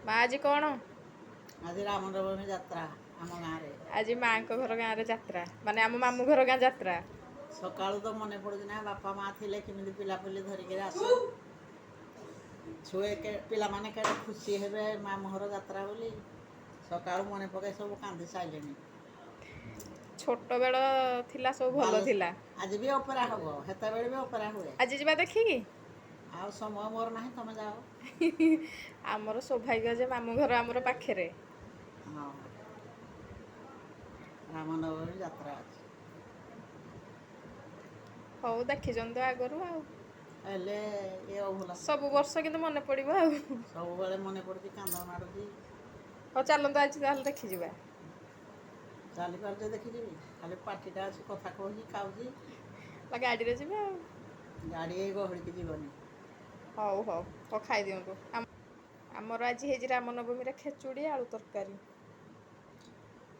ମା, ଆଜି କ'ଣ? ଆଜି ରାମନବମୀ ଯାତ୍ରା ଆମ ଗାଁରେ। ଆଜି ମାଙ୍କ ଘର ଗାଁରେ ଯାତ୍ରା, ମାନେ ଆମ ମାମୁଁ ଘର ଗାଁ ଯାତ୍ରା। ସକାଳୁ ତ ମନେ ପଡୁଛି ନା, ବାପା ମା ଥିଲେ କେମିତି ପିଲାପିଲି ଧରିକିରି ଆସୁ। ଛୁଏ ପିଲାମାନେ କେଡ଼େ ଖୁସି ହେବେ ମାମୁଁ ଘର ଯାତ୍ରା ବୋଲି। ସକାଳୁ ମନେ ପକାଇ ସବୁ କାନ୍ଦି ସାରିଲେଣି। ଛୋଟ ବେଳ ଥିଲା, ସବୁ ଭଲ ଥିଲା। ଆଜି ବି ଅପେରା ହବ, ସେତେବେଳେ ବି ଅପେରା ହୁଏ। ଆଜି ଯିବା ଦେଖିକି। ଆଉ ସମୟ ମୋର ନାହିଁ, ତମେ ଯାଅ। ଆମର ସୌଭାଗ୍ୟ ଯେ ମାମୁଁ ଘର ଆମର ପାଖରେ। ହଁ, ରାମନବମୀ ଯାତ୍ରା ଅଛି। ହଉ, ଦେଖିଛନ୍ତି ତ ଆଗରୁ ଆଉ। ହେଲେ ଏ ଅଭୁଲା ସବୁ ବର୍ଷ କିନ୍ତୁ ମନେ ପଡ଼ିବ ଆଉ। ସବୁବେଳେ ମନେ ପଡୁଛି, କାନ୍ଦ ମାଡୁଛି। ହଉ, ଚାଲନ୍ତୁ, ଆଜି ତାହେଲେ ଦେଖିଯିବା। ଚାଲିପାରୁଛ ଦେଖିଯିବି? ଖାଲି ପାଟିଟା ଅଛି, କଥା କହୁଛି, ଖାଉଛି। ବା ଗାଡ଼ିରେ ଯିବା ଆଉ। ଗାଡ଼ି ଏଇ ଗହଳିକି ଯିବନି। ହଉ ହଉ ହଉ, ଖାଇଦିଅନ୍ତୁ। ଆମର ଆଜି ହେଇଛି ରାମନବମୀରେ ଖେଚୁଡ଼ି ଆଳୁ ତରକାରୀ।